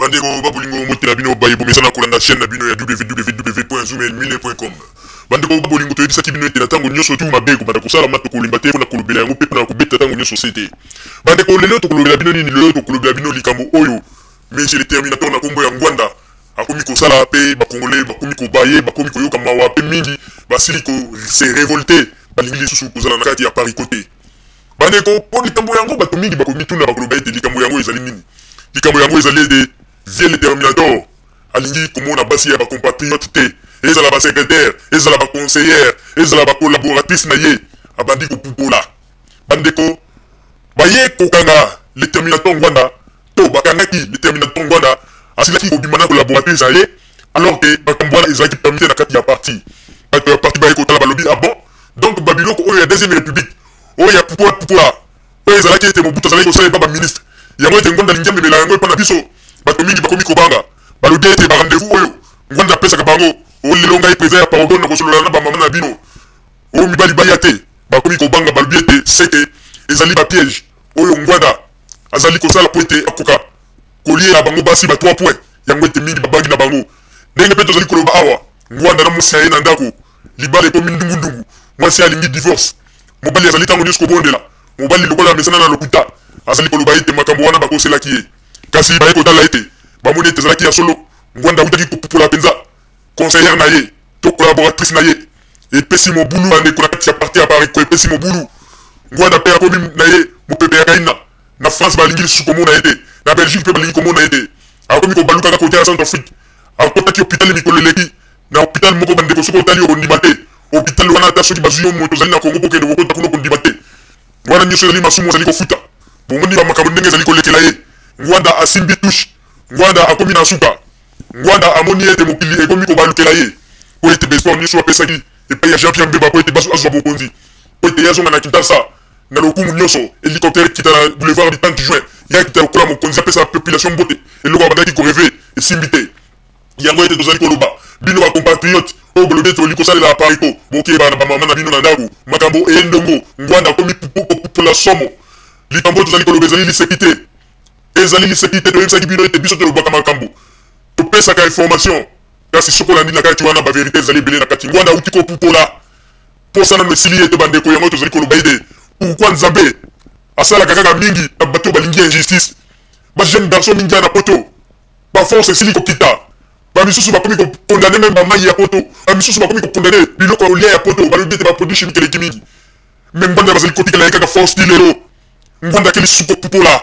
Bandeko ba bolingo, mbote na bino baye bomesana kolanda chaîne na bino ya www.zoomelmile.com. Bandeko ba bolingo, toyebisaki bino ete na ntango nyonso tu mabe ekobanda kosalama, tokolemba te mpona kolobela yango mpe mpona kobeta ntango nyonso se te. Bandeko, lelo tokolobela bino nini? Lelo tokolobela bino likambo oyo Monsieur le Terminator na nkombo ya Ngwanda akomi kosala, mpe bakongole bakomi kobaye, bakomi koyoka mawa, mpe mingi basili ko se révolter, balingi lisusu kozala na kati ya Apareco te. Bandeko, mpo likambo yango bato mingi bakomituna, bakoloba ete likambo yango ezali nini? Likambo yango ezali ete Vieux le Terminator alingi komona basi ya ba compatriotes te, ezala ba secretaires, ezala ba conseillères, ezala ba collaboratrices na ye, abandi kopupola. Bandeko, baye kokanga le Terminator Ngwanda to bakangaki le Terminator Ngwanda asilaki kobima na collaboratrice na ye, alors que makambo wana ezalaki permis te na kati ya parti. Bato ya parti baye kotala, balobi: ah bon, donc babiloko oyo ya deuxième république, oyo ya pupola pupola, oyo ezalaki ete Mobutu azalaki kosala epa baministre yango, ete Ngwanda alingi amemela yango epa na biso. Bato mingi bakomi kobanga, balobi ete barendez-vous oyo Ngwanda apesaka bango, oyo lelo ngai président ya Apareco na kosolola na bamama na bino, oyo mibali baya te, bakomi kobanga, balobi ete seke ezali bapiège oyo Ngwanda azali kosala po ete akoka koliela bango basi ba 3 points. Yango ete mingi babangi na bango. Ndenge mpe tozali koloba awa, Ngwanda na mwasi na ye na ndako, libala ekomi ndungundungu. Mwasi alingi divorce, mobali azali ntango nyonso kobondela. Mobali lokola amesana na lokuta, azali koloba ete makambo wana bakoselaki ye. Kasi baye kotala ete bamoni ete ezalaki ya solo. Ngwanda awutaki kopupola mpenza conseillère na ye to collaboratrice na ye. Epesi mobulu, bandeko, na kati ya parti ya Apareco, epesi mobulu. Ngwanda mpe akomi na ye mopepe ya kaina. Na France balingi lisusu komona ye te, na Belgique mpe balingi komona ye te. Akomi kobaluka kaka kote ya Centrafrique. Akotaki hôpital mikolo eleki, na hôpital moko, bandeko, soki otali okondima te. Hôpital wana, ata soki bazwi yo moto ozali na Congo mpo okende kokota kuna, okondima te. Wana nyonso ezali masumu azali kofuta. Bomoni bamakambo ndenge ezali kolekela ye. Ngwanda asimbi touche, Ngwanda akomi na suka. Ngwanda amoni ete mokili ekomi kobalukela ye, mpo ete baespoir nyonso apesaki epai ya Jean Pierre Bemba mpo ete azwa bokonzi, mpo ete ye azonga na Kinshasa na lokumu nyonso, hélicoptère ekita na boulevard du 30 juin, ye akita lokola mokonzi, apesa population mbote, eloko abandaki korêver esimbi te. Yango ete tozali koloba, bino bacompatriote oyo bolobi ete bolingi kosalela Apareco, bokeba na bamama na bino na ndako. Makambo eye ndongo, Ngwanda akomi kopupola somo. Likambo oyo tozali koloba ezali liseki te, ezali liseki te. Toyebisaki bino ete biso tolobaka makambo, topesaka information, kasi soki olandi na kati wana, baverité ezali ebele na kati. Ngwanda auti kopupola, posa nano esili ye te, bandeko. Yango tozali koloba ete pourquoi Nzambe asalaka kaka mingi na bato oyo balingi injustice? Bajeune garçon mingi ya na poto, baforce esili kokita, bamisusu bakomi kokondane meme bamai ya poto, bamisusu bakomi kokondane biloko ya kolia ya poto, balobi ete baproduit chimique eleki mingi. Me Ngwanda bazali kotikela ye kaka force ti lelo. Ngwanda akeli lisusu kopupola.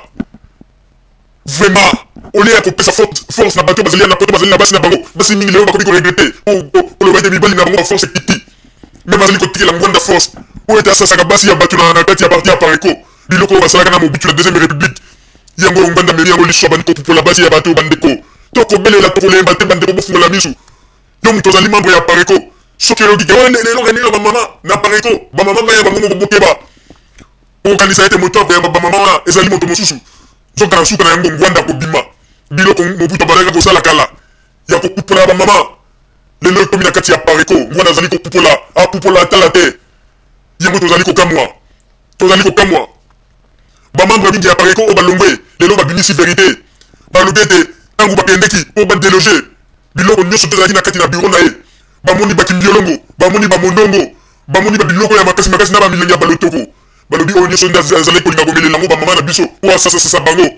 Vraiment, olie ya kopesa force na bato bazali ya na poto, bazali na basi na bango, basi mingi lelo bakomi koregretter, koloba ete mibali na bango baforce ekiti, me bazali kotikela Ngwanda force oyo ete asasaka basi ya bato na kati ya parti ya Apareco. Biloko oyo basalaka na Mobutu na deuxième république, yango oyo Ngwanda amemi yango liso, abandi kopupola basi ya bato. Bandeko, tokobelela, tokolemba te. Bandeko, bofungola misu. Yo moto ozali membre ya Apareco, soki oyoki ke oyo lelo réunion ya bamama na Apareco, bamama baya bango moko, bokeba. Okokanisa ete moto akoyamba bamama wana ezali moto mosusu, nzoka na suka na yango Ngwanda akobima. Biloko Mobutu abandaki kosala kala ya kopupola bamama, lelo ekomi na kati ya Apareco. Ngwanda azali kopupola, apupola atala te. Yango tozali kokamwa, tozali kokamwa. Bamembre mingi ya Apareco oyo balongwe lelo babimisi verité, balobi ete ntango bakendeki mpo badéloger biloko nyonso te ezalaki na kati na bureau na ye, bamoni bakimbiolongo, bamoni bamondongo, bamoni babiloko ya makasi makasi na bamilangi ya balotoko. Balobi oyo nyonso nde azalaki kolinga komelela yango bamama na biso mpo asasasasa bango.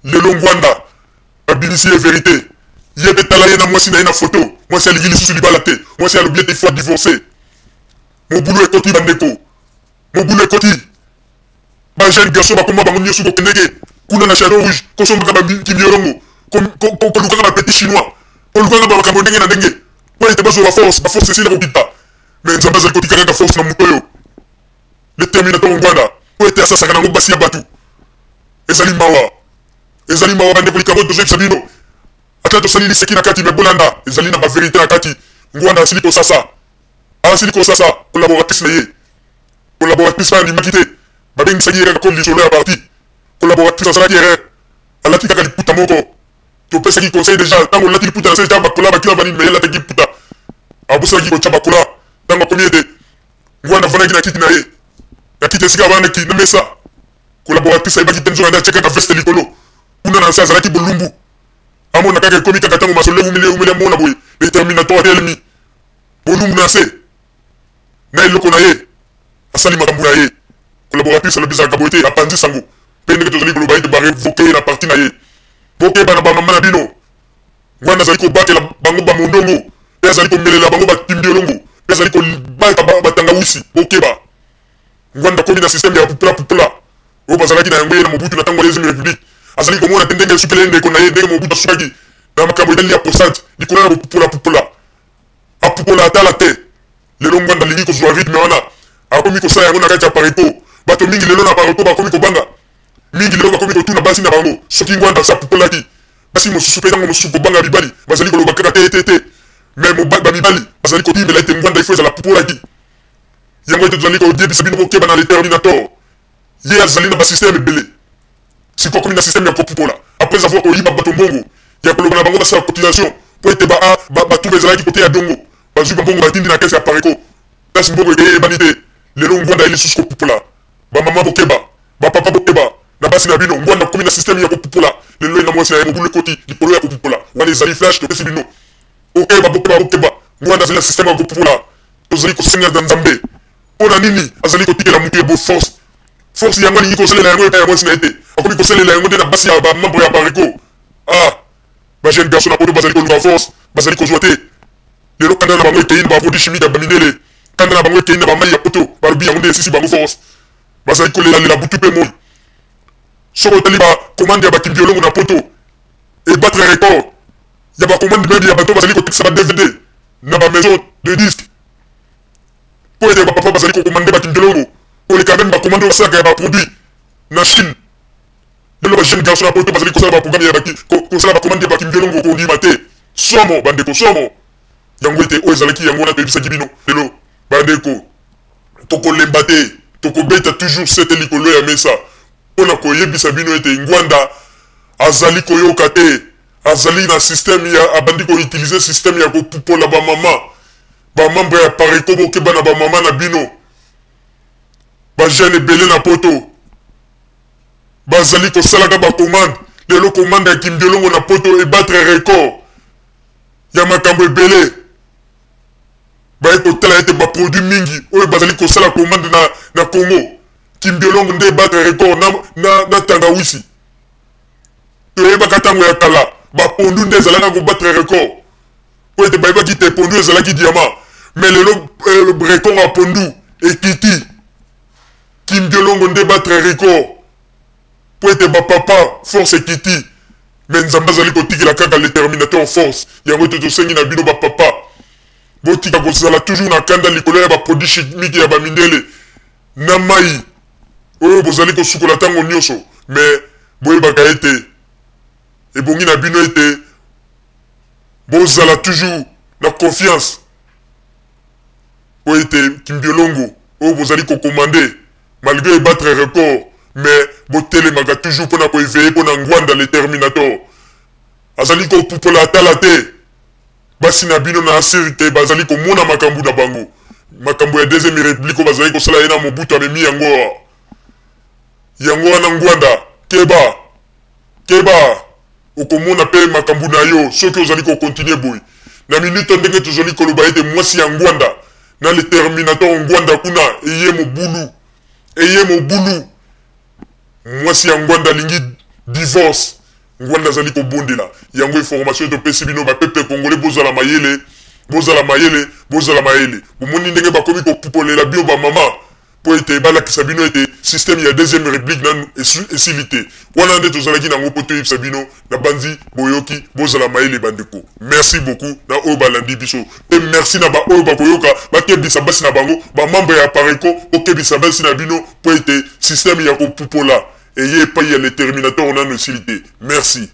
Lelo Ngwanda babimisi ye verité. Ye mpe, tala ye na mwasi na ye na foto. Mwasi alingi lisusu libala te, mwasi alobi ete il faut divorcer. Mobulu ekoti, bandeko, mobulu ekoti. Bajeune garçon bakoma bango nyonso kokendeke kuna na Château Rouge, kosombaka bakimbiolongo, kolukaka bapetit chinois, kolukaka bamakambo ndenge na ndenge mpo ete bazwa baforce. Baforce esila kokita, me Nzambe azali kotika kaka force na moto oyo le Terminator Ngwanda mpo ete asasaka nango basi ya bato. Ezali mawa, ezali mawa, bandeko. Likambo oyo tozoyebisa bino, ata tosali liseki na kati, me bolanda, ezali na baverité na kati. Ngwanda asili kosasa, asili kosasa collaboratrice na ye. Collaboratrice mpe andimaki te, babengisaki ye kaka comme lisolo ya parti. Collaboratrice asalaki erreur, alati kaka liputa moko. Topesaki conseil déjà, ntango olati liputa na se, tia bakola bakila banini, me ye alataki liputa, abosanaki kotya bakola. Ntango akomi ete Ngwanda avandaki na kiti na ye, na kiti esika avandaki na mesa, collaboratrice ayebaki te, nzoka nde atie kaka veste likolo, kuna na nse azalaki bolumbu. Amona kaka ekomi kaka ntango masolo ewumeli ewumeli amona boye le terminator atelemi bolumbu na se na eloko na ye asali makambo na ye. Collaboratrice alobi ezalaka boye te, apanzi sango mpe ndenge tozali koloba ete ba revoquer ye na parti na ye. Bokeba na ba mama na bino. Ngwanda azali kobatela bango ba mondongo mpe azali komelela bango ba kimbiolongo mpe azali kobaka ba tangawisi. Bokeba. Ngwanda akomi na système ya pupula pupula oyo bazalaki na yango ye na Mobutu na tango ya deuxième republique. Azali komona te ndenge esukeli ye ndeko na ye ndenge Mobutu asukaki na makambo etali ya posade likolo ya kopupula pupula. Apupola atala te. Lelo Ngwanda alingi kozua rythme wana akomi kosala yango na kati ya Apareco. Bato mingi lelo na Apareco bakomi kobanga. Mingi lelo bakomi kotuna basi na bango soki Ngwanda asi apupolaki. Basi mosusu pe tango mosusu kobanga mibali bazali koloba kaka te te te. Mais ba mibali bazali kotimbela ete Ngwanda il faut ezala apupolaki. Yango ete tozali koyebisa bino bokeba na le Terminator. Ye azali na ba système ebele. Sikoyo akomi na système ya kopupola après avoir koyiba bato mbongo ya koloba na bango basala cotisation po ete ba ba trouble ezalaki cote ya Dongo bazui ba mbongo batindi na caisse ya Apareco place mbongo ekei eyebani te. Lelo Ngwanda aye lisusu kopupola ba maman bokeba ba papa bokeba na basi na bino Ngwanda akomi na système ya kopupola lelo ye na mwasi na ye mobulu ekoti likolo ya kopupola wana ezali flash topesi bino bokeba bokeba bokeba Ngwanda azali na système ya kopupola tozali kosenga na Nzambe Mpo na nini azali kotikela moto ya boye force? Force yango alingi kosalela yango epai ya mwasi na ye te. Akomi kosalela yango nde na basi ya ba membres ya Apareco. Ah! Ba jeunes garçons na poto bazali koluka force, bazali kozua te. Lelo kanda na bango ekeyi na ba produits chimiques ya ba mindele. Kanda na bango ekeyi na ba mayi ya poto, balobi yango nde esisi bango force. Bazali kolela-lela butu mpe moyi. Soki otali ba commandes ya ba kimbiolongo na poto, e battre record ya ba commandes meme ya bato bazali kotekisa ba DVD na ba maisons de disques. Mpo ete ba papa bazali ko commander ba kimbiolongo koleka meme ba commande oyo basalaka ya ba produits na Chine. Lelo ba jeunes garçons ya poto bazali kosala ba programme ya ba kosala ba commande ya ba kimbiolongo kondima te. Somo ba ndeko somo. Yango ete oyo ezalaki yango wana toyebisaki bino lelo ba ndeko tokolemba te tokobeta toujours sete likolo ya mesa mpo na koyebisa bino ete Ngwanda azali koyoka te azali na système ya abandi ko utiliser système ya kopupola ba mama. Ba membre ya Apareco bokeba na ba mama na bino. Ba jeune ebele na poto bazali kosalaka ba commande. Lelo commande ya kimbiolongo na poto e battre record ya makambo ebele. Baye kotala ete ba produit mingi oyo bazali kosala commande na, na Congo, kimbiolongo nde e battre record na, na, na tangawisi. Toyebaka tango ya kala ba pondu nde ezalaka ko battre record. Po ete bayebaki te pondu ezalaki diamant mais lelo record ya pondu ekiti kimbiolongo nde battre record po ete ba papa force ekiti mais nzambe azali kotikela kaka le terminator force yango ete tosengi na bino ba papa botika kozala toujours na kanda likolo ya ba produits chimiques ya ba mindele na mayi oyo bozali kosukola tango nioso mais boyebaka ete ebongi na bino ete Bozala toujours na confiance po ete kimbiolongo oyo bozali ko commander malgre e battre record mais botelemaka toujours pona ko eveiller pona Ngwanda le terminator azali kopupola atala te basi na bino na asiri te bazali komona makambo na bango makambo ya deuxième republique oyo bazali kosala ye na Mobutu amemi yango awa yango wana Ngwanda keba keba Okomona pe makambu na yo soki ozali ko continuer boye. Na minute oyo ndenge tozali koloba ete mwasi ya Ngwanda na le terminator Ngwanda kuna eye mobulu. Eye mobulu. Mwasi ya Ngwanda alingi divorce. Ngwanda azali kobondela. Yango information topesi bino ba peuple congolais bozala mayele, bozala mayele, bozala mayele. Bomoni ndenge bakomi kopupolela bino ba mama mpo ete balakisa bino ete système ya deuxième republique nanu esili te. Wana nde tozalaki na yango mpo toyebisa bino. Nabanzi boyoki, bozala mayele bandeko. Merci beaucoup na oyo balandi biso mpe merci na ba oyo bakoyoka bakebisa basi na bango, ba membres ya Apareco bokebisa basi na bino mpo ete système ya kopupola eye epayi ya le terminator nanu esili te. Merci.